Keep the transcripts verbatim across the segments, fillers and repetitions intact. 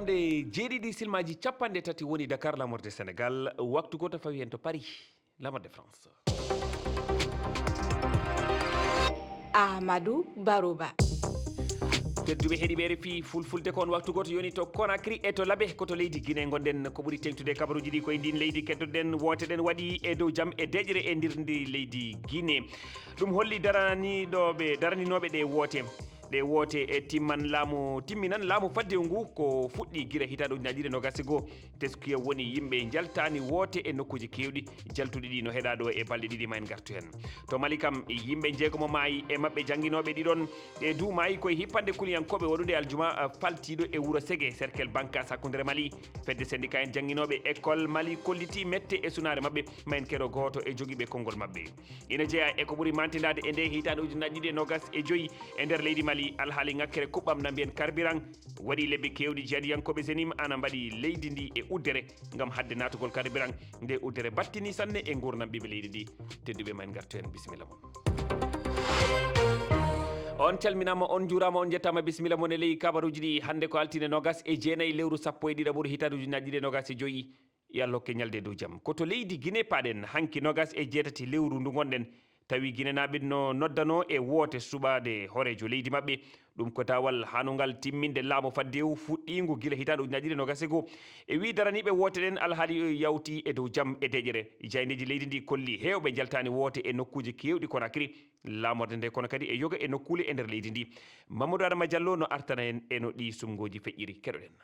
Nde jeeɗiɗi silmaaji capanɗe tati woni Dakar, lamorde Senegal, waktu gooto fawi heen to Paris, lamorde France. Amadou Baroba. Tedduɓe heɗiiɓe R F I Fulfulde, ko on waktu gooto yoni to Conakry e to Labe, ko to leydi Guinée ngonɗen. Ko ɓuri teeŋtude e kabaruuji ɗi, ko e ndiin leydi keddoɗen woote ɗen waɗi e dow jam e deeƴre e ndir ndi leydi Guinée. Ɗum holli daraniɗooɓe, daraninooɓe ɗe woote. Ɗe woote e timman laamu, timminan laamu faddewu ngu ko fuɗɗi gila hitaande ujunaaji ɗiɗi e noogaas e goo. Teskiya woni yimɓe njaltaani woote e nokkuuji keewɗi, jaltuɗi ɗi no heɗaa ɗo e balɗe ɗiɗi, ma en ngartu heen. To Mali kam, yimɓe njeegomo maayi, e maɓɓe jannginooɓe ɗiɗon. Ɓe duumaayi ko e hippande kuliyankooɓe waɗude aljuma, ah, faltiiɗo e wuro Sege, cercle Bankas, hakkundeere Mali. Fedde sendika en jannginooɓe école Mali kolliti mette e sunaare maɓɓe, ma en keɗo gooto e jogiiɓe konngol maɓɓe. Ina jeyaa e ko ɓuri mantindaade e nde hitaande ujunaaji ɗiɗi e noogaas e joy e nder leydi Mali, alhaali ŋakkere kuɓɓam na mbiyen carburant waɗi lebbi keewɗi jihadiyankooɓe Zenim ana mbaɗi leydi ndi e uddere ngam haɗde naatugol carburant. Nde uddere battini sanne e nguurndam ɓiɓɓe leydi ndi. Tedduɓe, ma en ngartu heen, bisimilla mon. On calminaama, on njuuraama, on njettaama, bisimilla mon e ley kabaruuji ɗi. Hannde ko altine noogaas e jeenayi lewru sappo e ɗiɗaɓuru hitaande ujunaaji ɗiɗi e noogaas e joy. Yo Allah hokke ñalde dow jam. Ko to leydi Guinée paaɗen, hanki noogaas e jeetati lewru ndu ngonɗen, tawi ginenaaɓe no noddanoo e woote suɓaade hooreejo leydi maɓɓe. Ɗum ko daawal haanungal timminde laamu faddewu fuɗɗiingu gila hitaande ujunaaji ɗiɗi e noogaas e goo. E wii daraniiɓe woote ɗen, alhaali yawti e dow jam e deeƴere. Jaayndeeji leydi ndi kolli heewɓe njaltaani woote e nokkuuji keewɗi Conakry, laamorde nde, kono kadi e yoga e nokkuule e nder leydi ndi. Mamadou Adama Diallo no artana en e no ɗii sumngooji feƴƴiri. Keɗoɗen.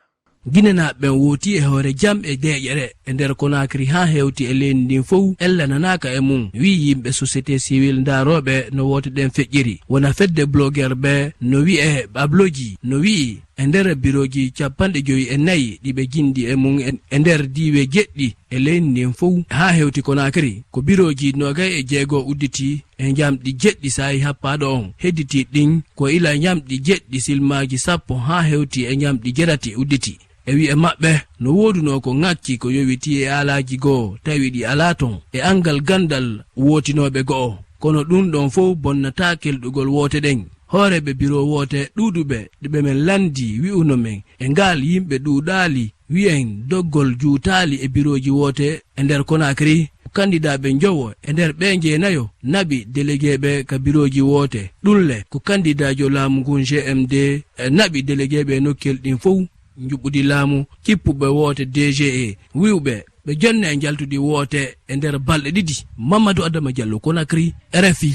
Ginenaaɓe ɓen wooti e hoore jam e deeƴere e nder Conakry haa hewti e leydi ndin fow ellananaaka e mum, wi'i yimɓe société civile ndaarooɓe no woote ɗen feƴƴiri. Wona fedde blogueur ɓe no wi'ee Babloji no wi'i e nder birooji cappanɗe jowi e nayi ɗi ɓe jindi e mum e, e nder diiwe jeɗɗi e leydi ndin fow haa hewti Conakry, ko birooji noogay e jeego udditi e njamɗi jeɗɗi saa'i happaaɗo on. Hedditi ɗin ko ila njamɗi jeɗɗi silmaaji sappo haa hewti e njamɗi jeetati udditi. E wi'e maɓɓe, no woodunoo ko ŋakki ko yowitii e aalaaji goo, tawi ɗi alaa ton, e anngal ganndal wootinooɓe go'o. Kono ɗun ɗon fow bonnataa kelɗugol woote ɗen. Hooreeɓe biroo woote ɗuuɗuɓe ɗi ɓe men lanndii wi'uno men e ngaal yimɓe ɗuuɗaali, wi'en doggol juutaali e birooji woote e nder Conakry. Ko kandidaaɓe njowo e nder ɓee jeenayo naɓi delegeeɓe ka birooji woote. Ɗun le ko kandidaajo laamu ngun G M D naɓi delegeeɓe e nokkel ɗin fow. Njuɓɓudi laamu, kippuɓe woote D G E, wi'uɓe ɓe jonna e njaltudi woote e nder balɗe ɗiɗi. Mamadou Adama Diallo, Conakry, R F I.